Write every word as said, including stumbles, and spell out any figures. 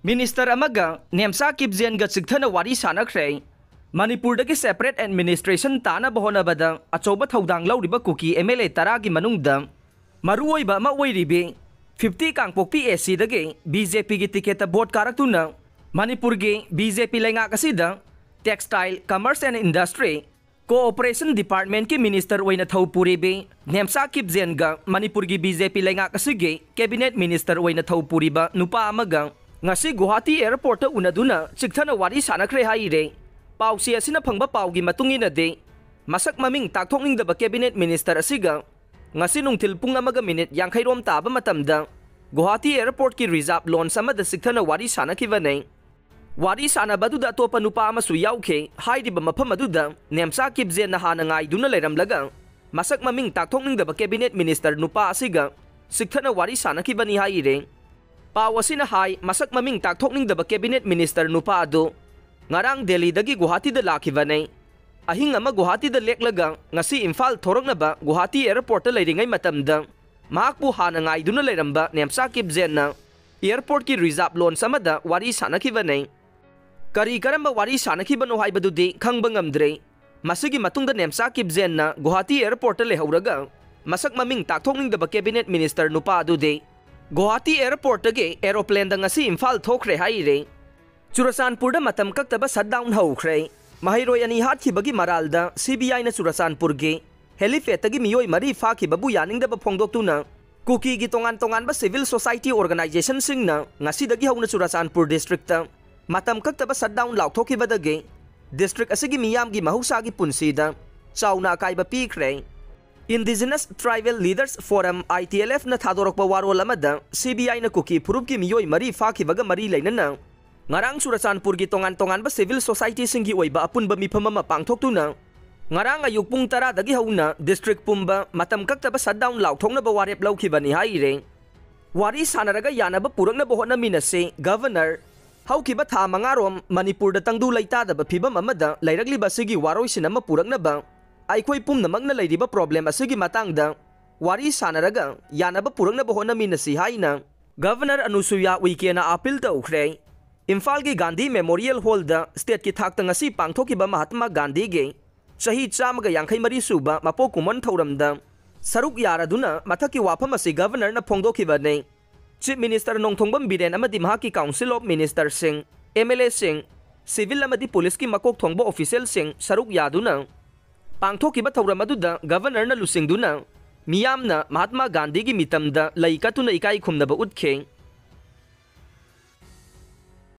Minister ꯑꯃꯒ ꯅꯦꯝꯆꯥ ꯀꯤꯞꯖꯦꯟꯒ ꯆꯤꯛꯊꯅ ꯋꯥꯔꯤ ꯁꯥꯟꯅꯈ꯭ꯔꯦ꯫ ꯃꯅꯤꯄꯨꯔꯗꯒꯤ separate administration ꯇꯥꯅꯕ ꯍꯣꯠꯅꯕꯗ ꯑꯆꯧꯕ ꯊꯧꯗꯥꯡ ꯂꯧꯔꯤꯕ ꯀꯨꯀꯤ M L A ꯇꯔꯥꯒꯤ ꯃꯅꯨꯡꯗ ꯃꯔꯨꯑꯣꯏꯕ ꯑꯃ ꯑꯣꯏꯔꯤꯕꯤ fifty Kangpokpi A Cꯗꯒꯤ B J Pꯒꯤ ticketꯇ vote ꯀꯥꯔꯛꯇꯨꯅ ꯃꯅꯤꯄꯨꯔꯒꯤ B J P ꯂꯩꯉꯥꯛ ꯑꯁꯤꯗ textile, commerce and industry, cooperation departmentꯀꯤ minister ꯑꯣꯏꯅ ꯊꯧ ꯄꯨꯔꯤꯕꯤ ꯅꯦꯝꯆꯥ ꯀꯤꯞꯖꯦꯟꯒ ꯃꯅꯤꯄꯨꯔꯒꯤ B J P ꯂꯩꯉꯥꯛ ꯑꯁꯤꯒꯤ cabinet minister ꯑꯣꯏꯅ ꯊꯧ ꯄꯨꯔꯤꯕ ꯅꯨꯄꯥ ꯑꯃꯒ ꯉꯁꯤ ꯒꯨꯋꯥꯍꯥꯇꯤ airportꯇ ꯎꯅꯗꯨꯅ ꯆꯤꯛꯊꯅ ꯋꯥꯔꯤ ꯁꯥꯟꯅꯈ꯭ꯔꯦ ꯍꯥꯏꯔꯦ꯫ ꯄꯥꯎꯆꯦ ꯑꯁꯤꯅ ꯐꯪꯕ ꯄꯥꯎꯒꯤ ꯃꯇꯨꯡ ꯏꯟꯅꯗꯤ, ꯃꯁꯛ ꯃꯃꯤꯡ ꯇꯥꯛꯊꯣꯛꯅꯤꯡꯗꯕ cabinet minister ꯑꯁꯤꯒ ꯉꯁꯤ ꯅꯨꯡꯊꯤꯜ ꯄꯨꯡ ꯑꯃꯒ minute ꯌꯥꯡꯈꯩ ꯔꯣꯝ ꯇꯥꯕ ꯃꯇꯝꯗ ꯒꯨꯋꯥꯍꯥꯇꯤ airportꯀꯤ reserve lounge ꯑꯃꯗ ꯆꯤꯛꯊꯅ ꯋꯥꯔꯤ ꯁꯥꯟꯅꯈꯤꯕꯅꯤ꯫ ꯋꯥꯔꯤ ꯁꯥꯟꯅꯕ ꯑꯗꯨꯗ ꯑꯇꯣꯞꯄ ꯅꯨꯄꯥ ꯑꯃꯁꯨ ꯌꯥꯎꯈꯤ꯫ ꯍꯥꯏꯔꯤꯕ ꯃꯐꯝ ꯑꯗꯨꯗ ꯅꯦꯝꯆꯥ ꯀꯤꯞꯖꯦꯟꯅ ꯍꯥꯟꯅ ꯉꯥꯏꯗꯨꯅ ꯂꯩꯔꯝꯂꯒ ꯃꯁꯛ ꯃꯃꯤꯡ ꯇꯥꯛꯊꯣꯛꯅꯤꯡꯗꯕ cabinet minister ꯅꯨꯄꯥ ꯑꯁꯤꯒ ꯆꯤꯛꯊꯅ ꯋꯥꯔꯤ ꯁꯥꯟꯅꯈꯤꯕꯅꯤ ꯍꯥꯏꯔꯦ꯫ ꯄꯥꯎ ꯑꯁꯤꯅ ꯍꯥꯏ, ꯃꯁꯛ ꯃꯃꯤꯡ ꯇꯥꯛꯊꯣꯛꯅꯤꯡꯗꯕ cabinet minister ꯅꯨꯄꯥ ꯑꯗꯨ ꯉꯔꯥꯡ ꯗꯦꯜꯂꯤꯗꯒꯤ ꯒꯨꯋꯥꯍꯥꯇꯤꯗ ꯂꯥꯛꯈꯤꯕꯅꯤ꯫ ꯑꯍꯤꯡ ꯑꯃ ꯒꯨꯋꯥꯍꯥꯇꯤꯗ ꯂꯦꯛꯂꯒ ꯉꯁꯤ ꯏꯝꯐꯥꯜ ꯊꯣꯔꯛꯅꯕ ꯒꯨꯋꯥꯍꯥꯇꯤ airportꯇ ꯂꯩꯔꯤꯉꯩ ꯃꯇꯝꯗ ꯃꯍꯥꯛꯄꯨ ꯍꯥꯟꯅ ꯉꯥꯏꯗꯨꯅ ꯂꯩꯔꯝꯕ ꯅꯦꯝꯆꯥ ꯀꯤꯞꯖꯦꯟꯅ airportꯀꯤ reserve lounge ꯑꯃꯗ ꯋꯥꯔꯤ ꯁꯥꯟꯅꯈꯤꯕꯅꯤ꯫ ꯀꯔꯤ ꯀꯔꯝꯕ ꯋꯥꯔꯤ ꯁꯥꯟꯅꯈꯤꯕꯅꯣ ꯍꯥꯏꯕꯗꯨꯗꯤ ꯈꯪꯕ ꯉꯝꯗ꯭ꯔꯦ꯫ ꯃꯁꯤꯒꯤ ꯃꯇꯨꯡꯗ ꯅꯦꯝꯆꯥ ꯀꯤꯞꯖꯦꯟꯅ ꯒꯨꯋꯥꯍꯥꯇꯤ airportꯇ ꯂꯩꯍꯧꯔꯒ ꯃꯁꯛ ꯃꯃꯤꯡ ꯇꯥꯛꯊꯣꯛꯅꯤꯡꯗꯕ cabinet minister ꯅꯨꯄꯥ ꯑꯗꯨꯗꯤ ꯒꯨꯋꯥꯍꯥꯇꯤ airportꯇꯒꯤ aeroplaneꯗ ꯉꯁꯤ ꯏꯝꯐꯥꯜ ꯊꯣꯛꯈ꯭ꯔꯦ ꯍꯥꯏꯔꯦ꯫ ꯆꯨꯔꯆꯥꯟꯄꯨꯔꯗ ꯃꯇꯝ ꯀꯛꯇꯕ shutdown ꯍꯧꯈ꯭ꯔꯦ꯫ ꯃꯍꯩꯔꯣꯏ ꯑꯅꯤ ꯍꯥꯠꯈꯤꯕꯒꯤ ꯃꯔꯥꯜꯗ C B Iꯅ ꯆꯨꯔꯆꯥꯟꯄꯨꯔꯒꯤ helipad ꯇꯒꯤ ꯃꯤꯑꯣꯏ ꯃꯔꯤ ꯐꯥꯈꯤꯕꯕꯨ ꯌꯥꯅꯤꯡꯗꯕ ꯐꯣꯡꯗꯣꯛꯇꯨꯅ ꯀꯨꯀꯤꯒꯤ ꯇꯣꯉꯥꯟ ꯇꯣꯉꯥꯟꯕ civil society organizationꯁꯤꯡꯅ ꯉꯁꯤꯗꯒꯤ ꯍꯧꯅ ꯆꯨꯔꯆꯥꯟꯄꯨꯔ districtꯇ ꯃꯇꯝ ꯀꯛꯇꯕ shutdown ꯂꯥꯎꯊꯣꯛꯈꯤꯕꯗꯒꯤ district ꯑꯁꯤꯒꯤ ꯃꯤꯌꯥꯝꯒꯤ ꯃꯍꯧꯁꯥꯒꯤ ꯄꯨꯟꯁꯤꯗ ꯆꯥꯎꯅ ꯑꯀꯥꯏꯕ ꯄꯤꯈ꯭ꯔꯦ꯫ Indigenous Tribal Leaders Forum, I T L Fꯅ ꯊꯥꯗꯣꯔꯛꯄ ꯋꯥꯔꯣꯜ ꯑꯃꯗ C B Iꯅ ꯀꯨꯀꯤ ꯐꯨꯔꯨꯞꯀꯤ ꯃꯤꯑꯣꯏ ꯃꯔꯤ ꯐꯥꯈꯤꯕꯒ ꯃꯔꯤ ꯂꯩꯅꯅ ꯉꯔꯥꯡ ꯆꯨꯔꯆꯥꯟꯄꯨꯔꯒꯤ ꯇꯣꯉꯥꯟ ꯇꯣꯉꯥꯟꯕ civil societyꯁꯤꯡꯒꯤ ꯑꯣꯏꯕ ꯑꯄꯨꯟꯕ ꯃꯤꯐꯝ ꯑꯃ ꯄꯥꯡꯊꯣꯛꯇꯨꯅ ꯉꯔꯥꯡ ꯑꯌꯨꯛ ꯄꯨꯡ ꯇꯔꯥꯗꯒꯤ ꯍꯧꯅ district ꯄꯨꯝꯕ ꯃꯇꯝ ꯀꯛꯇꯕ shutdown ꯂꯥꯎꯊꯣꯛꯅꯕ ꯋꯥꯔꯦꯞ ꯂꯧꯈꯤꯕꯅꯤ ꯍꯥꯏꯔꯦ꯫ ꯋꯥꯔꯤ ꯁꯥꯟꯅꯔꯒ ꯌꯥꯅꯕ ꯄꯨꯔꯛꯅꯕ ꯍꯣꯠꯅꯃꯤꯟꯅꯁꯤ꯫ Governor, ꯍꯧꯈꯤꯕ ꯊꯥ ꯃꯉꯥꯔꯣꯝ ꯃꯅꯤꯄꯨꯔꯗ ꯇꯪꯗꯨ ꯂꯩꯇꯥꯗꯕ ꯐꯤꯕꯝ ꯑꯃꯗ ꯂꯩꯔꯛꯂꯤꯕ ꯑꯁꯤꯒꯤ ꯋꯥꯔꯣꯏꯁꯤꯟ ꯑꯃ ꯄꯨꯔꯛꯅꯕ ꯑꯩꯈꯣꯏ ꯄꯨꯝꯅꯃꯛꯅ ꯂꯩꯔꯤꯕ problem ꯑꯁꯤꯒꯤ ꯃꯇꯥꯡꯗ ꯋꯥꯔꯤ ꯁꯥꯟꯅꯔꯒ ꯌꯥꯅꯕ ꯄꯨꯔꯛꯅꯕ ꯍꯣꯠꯅꯃꯤꯟꯅꯁꯤ ꯍꯥꯏꯅ ꯒꯚꯔꯅꯔ ꯑꯅꯨꯁꯨꯌꯥ ꯎꯏꯀꯦꯅ ꯑꯥꯄꯤꯜ ꯇꯧꯈ꯭ꯔꯦ꯫ ꯏꯝꯐꯥꯜꯒꯤ ꯒꯥꯟꯙꯤ ꯃꯦꯃꯣꯔꯤꯌꯦꯜ ꯍꯣꯜꯗ ꯁ꯭ꯇꯦꯠꯀꯤ ꯊꯥꯛꯇ ꯉꯁꯤ ꯄꯥꯡꯊꯣꯛꯈꯤꯕ ꯃꯍꯥꯠꯃꯥ ꯒꯥꯟꯙꯤꯒꯤ ꯆꯍꯤ ꯆꯥꯝꯃꯒ ꯌꯥꯡꯈꯩ ꯃꯔꯤ ꯁꯨꯕ ꯃꯄꯣꯛ ꯀꯨꯝꯑꯣꯟ ꯊꯧꯔꯝꯗ ꯁꯔꯨꯛ ꯌꯥꯔꯗꯨꯅ ꯃꯊꯛꯀꯤ ꯋꯥꯐꯝ ꯑꯁꯤ ꯒꯚꯔꯅꯔꯅ ꯐꯣꯡꯗꯣꯛꯈꯤꯕꯅꯤ꯫ ꯆꯤꯐ ꯃꯤꯅꯤꯁꯇꯔ ꯅꯣꯡꯊꯣꯝꯕꯝ ꯕꯤꯔꯦꯟ ꯑꯃꯗꯤ ꯃꯍꯥꯛꯀꯤ ꯀꯥꯎꯟꯁꯤꯜ ꯑꯣꯐ ꯃꯤꯅꯤꯁꯇꯔꯁꯤꯡ, ꯑꯦꯝ ꯑꯦꯜ ꯑꯦꯁꯤꯡ, ꯁꯤꯚꯤꯜ ꯑꯃꯗꯤ ꯄꯨꯂꯤꯁꯀꯤ ꯃꯀꯣꯛ ꯊꯣꯡꯕ ꯑꯣꯐꯤꯁꯤꯌꯦꯜꯁꯤꯡ ꯁꯔꯨꯛ ꯌꯥꯗꯨꯅ ꯄꯥꯡꯊꯣꯛꯈꯤꯕ ꯊꯧꯔꯝ ꯑꯗꯨꯗ ꯒꯚꯔꯅꯔꯅ ꯂꯨꯆꯤꯡꯗꯨꯅ ꯃꯤꯌꯥꯝꯅ ꯃꯍꯥꯠꯃꯥ ꯒꯥꯟꯙꯤꯒꯤ ꯃꯤꯇꯝꯗ ꯂꯩ ꯀꯠꯇꯨꯅ ꯏꯀꯥꯏ ꯈꯨꯝꯅꯕ ꯎꯠꯈꯤ꯫